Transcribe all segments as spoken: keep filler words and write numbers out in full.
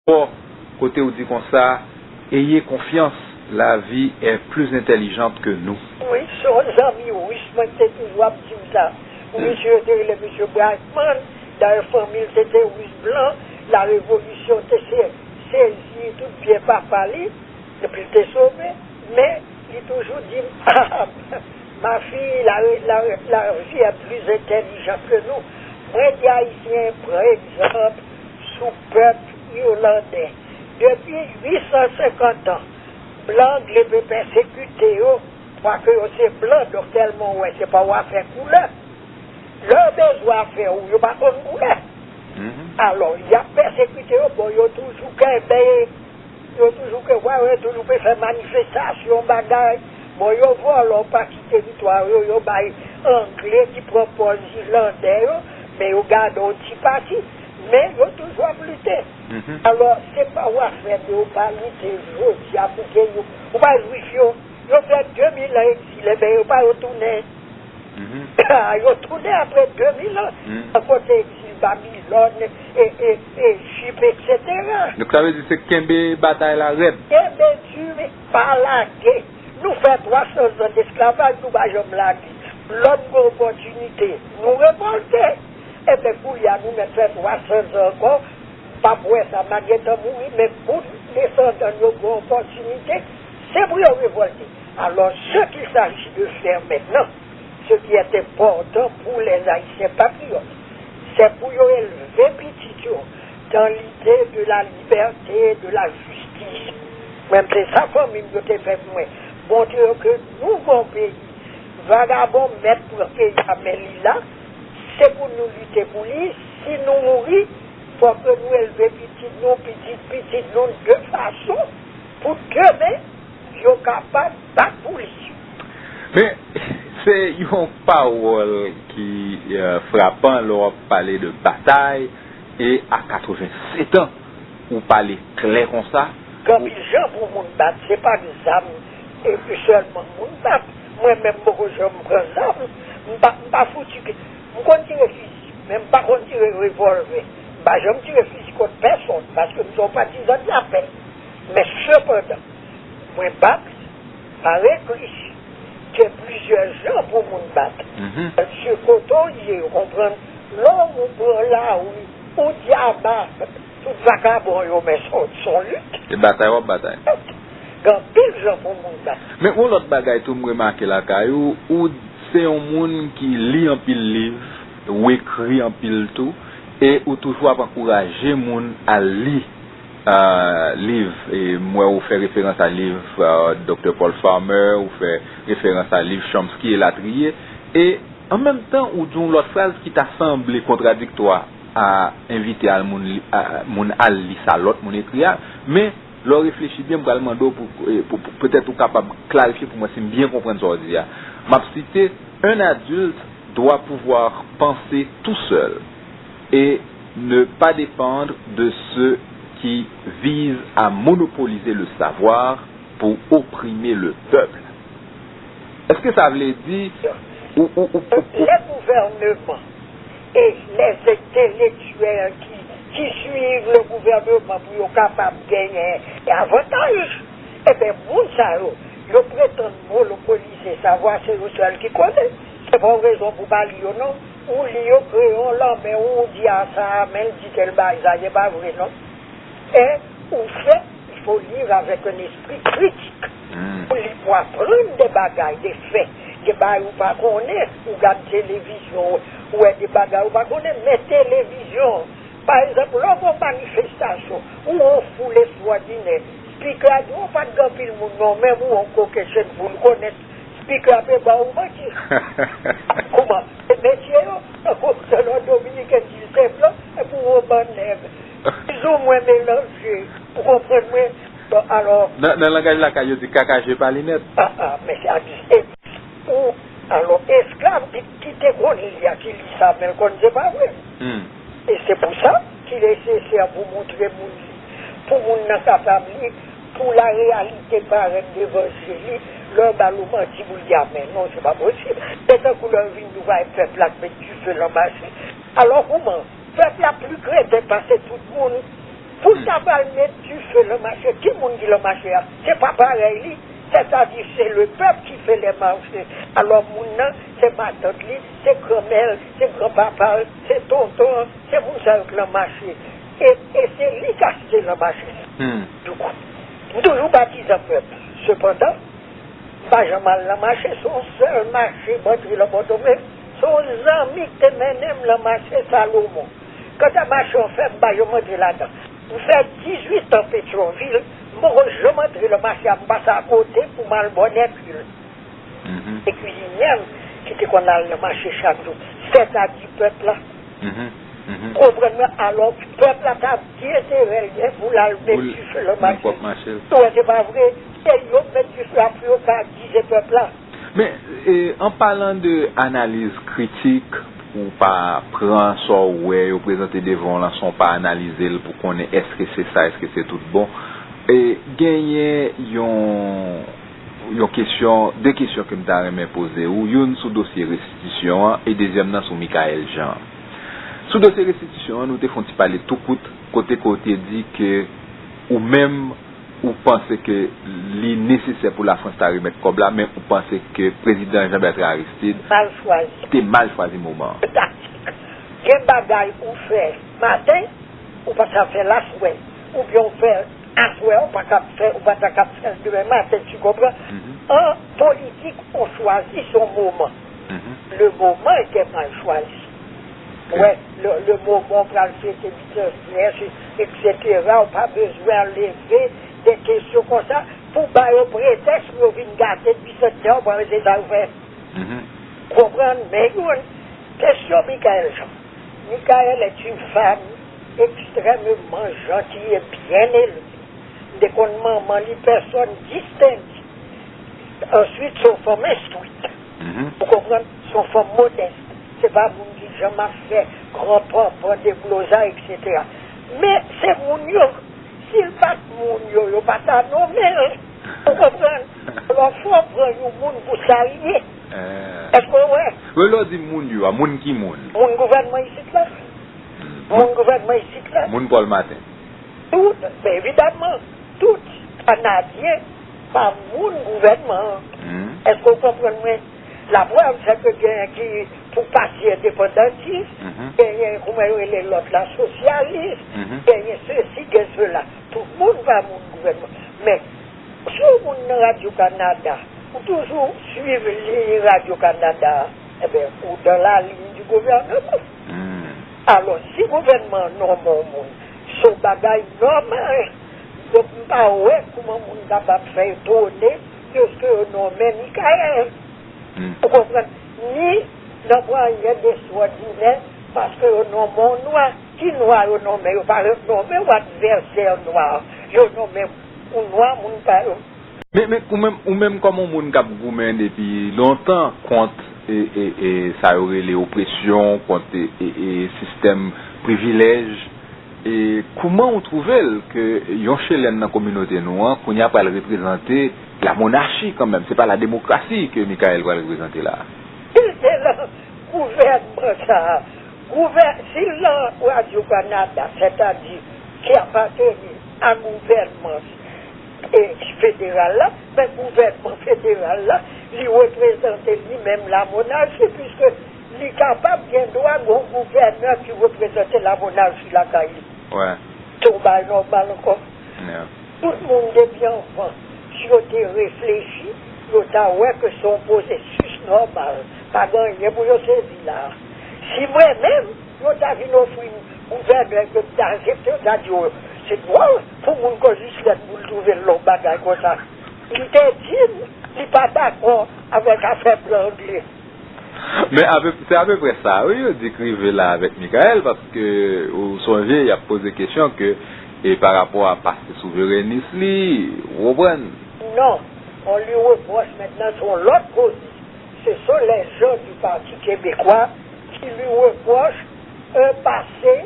rapò kote w di konsa, ayez confiance, la vie est plus intelligente que nous. Wi, se yon zanmi ris mwen ki te toujou ap di m sa. Yon mesye yo te rele mesye Brightman, dayè fanmi l se te ris blan, la revolisyon te se, sezi tout byen papa li, epi l te sove, men li toujou di m, ah, ma fille, la, la, la vie est plus intelligente que nous. Mwen di Ayisyen, pran egzanp sou pèp Ilandè. Depi uit san senkant an, blan angle pe pèsekite yo, paske yo se blan, donk tèlman w wè se pa w afè koulè. Lè yo bezwen afè ou, yo pa konn koulè. Alò, y ap pèsekite yo, bon, yo toujou kenbe, yo toujou ke, wè, yo toujou pe fè manifestasyon, bagay. Bon, yo vòlè yon pati teritwa yo, yo bay Angle ki pran pòz Ilandè yo, men yo gade yon ti pati. Men yo toujou ap lite. Alò, se pa w afè de yo pa lite jodi a pou gen yo. Ou pa Jwif yo, yo fè de mil an egzile, men yo pa retounen. Yo tounen apre de mil an, nan kote egzil Babilòn, e, e, Ejip, etsetera. Donk, sa vle di se kenbe batay la rèd. Kenbe di, pa lage. Nou fè twa san zan esklavaj, nou pa janm lage. Lòm gen opòtinite, nou revòlte. Ebyen, kounye a, nou mèt fè twa san zan ankò, m p ap wè sa, m a gentan mouri, men pou desandan n yo gen opòtinite, se pou yo revòlte. Alors, ce qu'il s'agit de faire maintenant, ce qui est important pour les Haïtiens patriotes, c'est pou yo elve pitit yo dans l'idée de la liberté, de la justice. Mwen, se sa fanmi m yo te fè pou mwen. Montre yo ke nou gon peyi. Vagabon mèt pran peyi a men li la. Se pou nou lite pou li. Si nou mouri, fòk nou elve pitit nou, pitit pitit nou, de fason pou demen, yo kapab bat pou li. Men, se yon pawòl ki eh, frapan lè w ap pale de batay, e a katrevennsèt an, ou pale klè konsa. Gen anpil jan pou moun bat, se pa zam epi sèlman moun bat. Mwen menm, m poko janm pran zam, m pa, m pa fouti ke, m konn tire fizi, men m pa konn tire revòlvè. M pa janm tire fizi kont pèsonn, paske m se yon patizan de lapè. Men sepandan, mwen bat pa reklisi. Gen plizyè jan pou moun bat. Se kote w ye, ou konprann? Lè w pran lari, ou di aba, tout vakabon yo, men se yon, se yon lit. E batay w ap batay. Gen anpil jan pou moun bat. Men yon lòt bagay tou m remake lakay ou, ou se yon moun ki li anpil liv, ou ekri anpil tou, e ou toujou ap ankouraje moun al li ah, liv, e m wè ou fè referans a liv ah, Doktè Paul Farmer, ou fè referans a liv Chomsky elatriye, e an menm tan ou di yon lòt fraz ki ta sanble kontradiktwa a envite al moun, li- a- moun al li sa lòt moun ekri a, men lè w reflechi byen, m pral mande w pou, e, pou, pou petèt ou kapab klarifye pou mwen si m byen konprann sa w di a. M ap site, un adulte doit pouvoir penser tout seul et ne pas dépendre de ceux qui visent à monopoliser le savoir pour opprimer le peuple. Èske sa vle di ou, ou, ou, ou, ou, Le gouvernement et les intellectuels qui, qui suivent le gouvernement pou yo kapab genyen avantaj, ebyen, moun sa yo, yo pretann monopolize savwa, se yo sèl ki konnen. Se pa yon rezon pou pa li yo, non. Ou li yo kreyòl, men ou di a sa, men l di tèl bagay, sa se pa vre, non. E ou fè, il faut lire avec un esprit critique. Ou li pou aprann de bagay, de fè. De bagay ou pa konnen, ou gad televizyon, ou wè de bagay ou pa konnen, men televizyon. Pa egzanp, lè w gen yon manifestasyon, ou yon foul estwòdinè, spikè a di, ou pa t gen anpil moun non, menm ou yon kokennchenn foul, ou konnen spikè a pe ba ou manti. Kòman? E mesye yo, tankou se lè yon dominiken di l se blan, epi w yon bann nèg plizoumwen melanje, ou konprann mwen? Bon, alò, Nan, nan langaj lakay, yo di kaka je pa linèt. Ah, ah, men se abis. E pou, alò, esklav ki, ki te konn li a, ki li sa, men l konn se pa vre. E se pou sa ki nesesè pou montre moun li, pou moun nan kapab li, pou la reyalite parèt devan je li, lè yo ba l yon manti pou l di, a, men non, se pa posib. Se tankou lè yo vin di w, pèp la k met dife nan mache. Alò, kòman? Pèp la pli kreten pase tout moun. Pou l ta pral met dife nan mache, ki moun ki nan mache a? Se pa parèy li. Sètadi, se le pèp ki fè lè mache. Alò, moun nan, se matant li, se granmè l, se granpapa l, se tonton l, se moun sa yo k nan mache. E, e se li k achte nan mache. Donk, m toujou patizan pèp. Sepandan, m pa janm al nan mache, se yon sèl mache m antre nan Pòtoprens. Se yon zanmi k te mennen m nan mache Salomon. Kanta mache an fè, m pa janm antre ladan. M fè dizuit an Petyonvil, m poko janm antre nan mache a, m pase akote pou m al Bònèkil. Se kwizinè m ki te konn al nan mache chak jou. Sètadi pèp la. Konprann mwen, alò, pèp la t ap di enterè l gen pou l al met dife nan mache. Ou wè, se pa vre? Se yo k met dife a pou yo ka akize pèp la. Men, e, an palan de analiz kritik, ou pa pran sa w wè yo prezante devan w lan san w pa analize l pou konnen èske se sa, èske se tout bon. E, genyen yon, yon kesyon, de kesyon ke m ta renmen poze w, youn sou dosye restitisyon an e dezyèm nan sou Michaël Jean. Sou dosye restitisyon an, nou te fè yon ti pale tou kout, kote ke w te di ke ou menm, ou panse ke li nesesè pou Lafrans ta remèt kòb la, men ou panse ke prezidan Jean Bertrand Aristide te mal chwazi moman an? Taktik. Gen bagay ou fè maten, ou pa ka fè l aswè. Oubyen ou fè l aswè, ou pa ka fè, ou pa ta ka fè l demen maten, tu comprends? An politik, on chwazi son moman. Le moment était mal choisi. Wè, le, le moman pral fete Bishop Nèch, et cetera. Ou pa bezwen leve de kesyon konsa pou ba yo pretèks pou yo vin gate Bishop Nèch, ou pa wè se sa yo fè. Konprann, men youn, kesyon Michaël Jean. Michaël est une femme extrêmement gentille et bien élevée. M te konn manman li, pèsòn distenge. Answit, se yon fanm enstwit. Ou konprann? Se yon fanm modès. Se pa moun ki janm ap fè gran panpan, deblozay, et cetera. Men se moun yo. Si l pa t moun yo, yo pa ta nonmen l. Ou konprann? Alò, fò w pran yon moun pou sa l ye. Èske w wè? Wi, lè w di moun yo a, moun ki moun? Moun gouvènman isit la. Moun gouvènman isit la. Moun Paul Martin. Tout, men evidaman, tout Kanadyen pa moun gouvènman an. Èske w konprann mwen? Laprèv, se ke genyen ki pou pati endepandantis, genyen, kouman yo rele lòt la, sosyalis, genyen sesi, gen sela. Tout moun pa moun gouvènman. Men, si yon moun nan Radyo Kanada, ou toujou swiv liy Radyo Kanada, enben, ou dans la ligne du gouvernement. Alò, si gouvènman an nonmen yon moun, se yon bagay nòmal. Donk, m pa wè kouman moun kapab fè etone dèske yo nonmen Michaël. Ou konprann? Ni nan mwayen de swa dinè, paske yo nonmen yon nwa. Ki nwa yo nonmen? Yo pa nonmen yon advèsè nwa. Yo nonmen yon nwa, moun pa yo. Men, men, ou menm, ou menm kòm yon moun k ap goumen depi lontan kont, e, e, e, sa yo rele opresyon, kont, e, e, e, sistèm privilèj, e, kouman ou twouve l ke yon chelèn nan kominote nou an, kounye a pral reprezante la monachi kanmenm? Se pa la demokrasi ke Michaël pral reprezante la a. Sil te nan gouvènman sa a, gouvè-, sil nan Radyo Kanada, sètadi ki apateni a gouvènman e, federal la, men gouvènman federal la, li reprezante li menm la monarchi, piske li kapab gen dwa gon gouvènè ki reprezante la monarchi lakay li. Se yon bagay nòmal ankò. Tout moun depi anvan, si yo te reflechi, yo ta wè ke se yon pwosesis nòmal. Pa gen anyen pou yo sezi la a. Si mwen menm, yo ta vin ofri m gouvènè ke m ta aksepte, yo ta di, o, se dwòl pou moun kon Jislèn pou l twouve l nan yon bagay konsa. Li te di m li pa dakò avèk afè blan angle. Men ape-, se apeprè sa, wi, yo di k rive la avèk Michaël, paske ou sonje, y ap poze kesyon ke, e pa rapò a pase souverenis li, ou konprann? Non, on lui reproche maintenant, se yon lòt koze. Ce sont les gens du Parti québécois qui lui reprochent un passé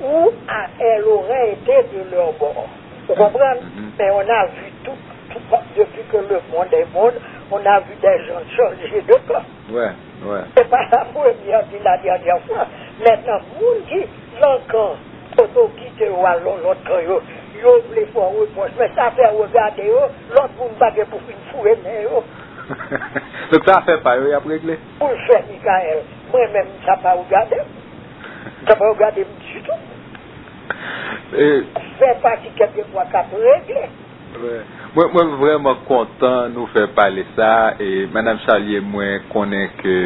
où elle aurait été de leur bord. Ou konprann? Men on a vu tout, tout, depuis que le monde est monde, on a vu des gens changer de camp. Se pa la premyè ni la dènyè fwa. Mentnan, moun ki nan kan Kote w kite yo al nan lòt kan yo, yo vle fè w repwòch, men sa fè w regade yo, lòt moun pa gen pou fin foure men yo. Donk, se afè pa yo y ap regle? Pou l fè, Mikaèl, mwen menm, sa pa regade m. Sa pa regade m ditou. Afè pa ti kèk de fwa k ap regle. Mwen, mwen vrèman kontan nou fè pale sa. E Madanm Charlie, mwen konnen ke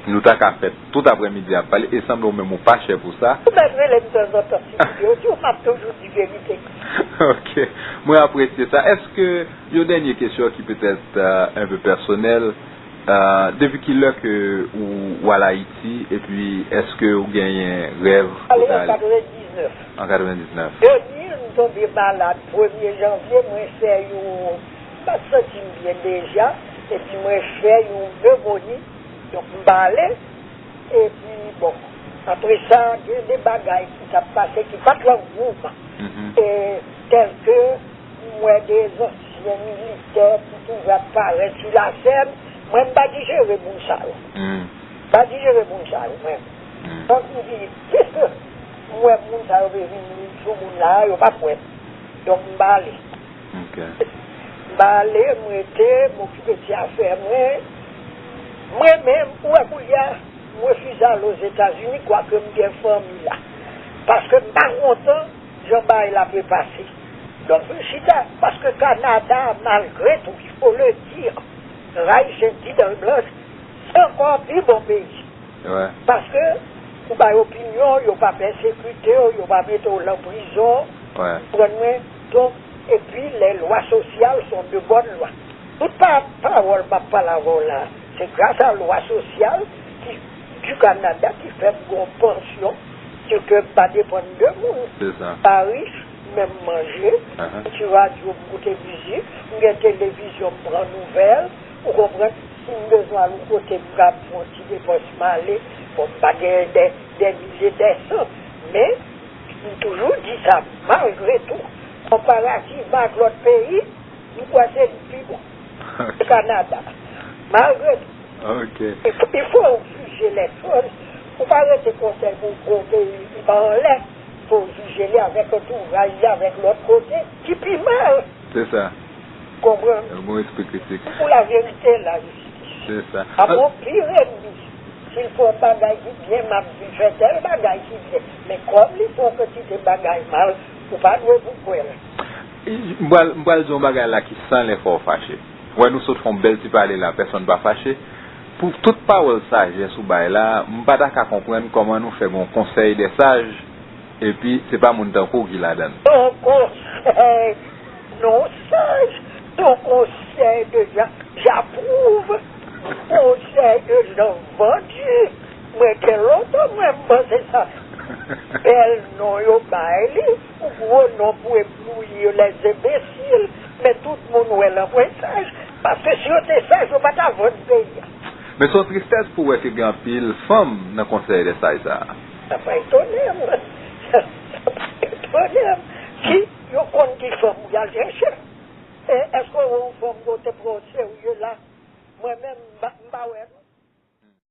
nou ta ka fè tout aprèmidi ap pale, e sanble ou menm ou pa chè pou sa. Ou mèt rele m tanzantan, Ti Bouke, ou di w m ap toujou di verite. Ok. Mwen apresye sa. Èske, yon dènye kesyon ki petèt un peu pèsonèl, depi kilè ke ou, ou al Ayiti, epi èske ou genyen rèv pou ta ale? An katrevendiznèf. An katrevendiznèf. De mil, m tonbe malad. Premye janvye, mwen fè yon, m pa t santi m byen deja, epi mwen fè yon nemoni, donk m pa ale. Epi, bon, apre sa, gen de bagay ki t ap pase ki pa t lan gou m. E, tèlke, m wè de zansyen militè ki toujou ap parèt sou lasèn, mwen, m pa dijere moun sa yo. M pa dijere moun sa yo, mwen. Donk, m di, piske m wè moun sa yo vle vin sou moun la, yo p ap wè m. Donk, m pa ale. M pa ale, m rete, m okipe ti afè mwen. Mwen menm, ou wè koulye a, m refize ale Ozetazini, kwake m gen fanmi la. Paske m pa kontan jan bagay la pe pase. Donk, m chita, paske Kanada, malgre tou, il faut le dire, rayi senti dan blanch, se ankò pi bon peyi. Paske ou bay opinyon, yo pa pèsekite w, yo pa mete w lan prizon. Ou konprann mwen? Donk, epi les lois sociales sont de bonnes lois. Tout pa, pawòl m ap pale avè w la, se gras a lwa sosyal ki, du Canada ki fè m gen yon pansyon, ke m pa depann de moun. M pa rich, men m manje, m gen ti radyo, m koute mizik, m gen televizyon, m pran nouvèl, ou konprann? Si m bezwen al yon kote, m ka fè yon ti depans, m ale. Bon, m pa gen dè, dè milye, dè san, men m toujou di sa, malgre tou, konparativman ak lòt peyi, m kwè se li ki pi bon. Se Kanada. Malgre tou, il faut juger les choses. Ou pa rete konsèy pou gwo peyi ki pa anlè. Fò w jije li avèk antouraj li, avèk lòt kote ki pi mal. Se sa. Konprann? Yon bon espri kritik. Pou laverite, lajistis. Se sa. Ap yon pi renmi. Si l fè yon bagay ki byen, m ap di l fè tèl bagay ki byen. Men kòm li fè yon kantite bagay mal, ou pa dwe pou kwè l. M pral, m pral di yon bagay la ki san lè fè w fache. Wè, nou sot fè yon bèl ti pale la, pèsonn pa fache. Pou tout pawòl sajès ou bay la, m pa ta ka konprann kòman nou fè gen yon konsèy dè saj, epi se pa moun tankou w ki ladan l. Yon konsèy non saj, yon konsèy de ja, j'approuve, konsèy de jan vandi. Mwen gen lontan mwen m panse sa. Bèl non yo bay li, pou gwo non pou eblouyi yo, les imbéciles, men tout moun wè l an mwen saj, paske si yo te saj, yo pa ta vann peyi a. Men se yon tristès pou w wè ke gen anpil fanm nan konsèy dè saj sa a. Sa pa etone m. Sa pa etone m. Si yo konn ki fanm ou y al chèche, e èske w wè yon fanm ke w te pran oserye la? Mwen menm, m pa, m pa wè non.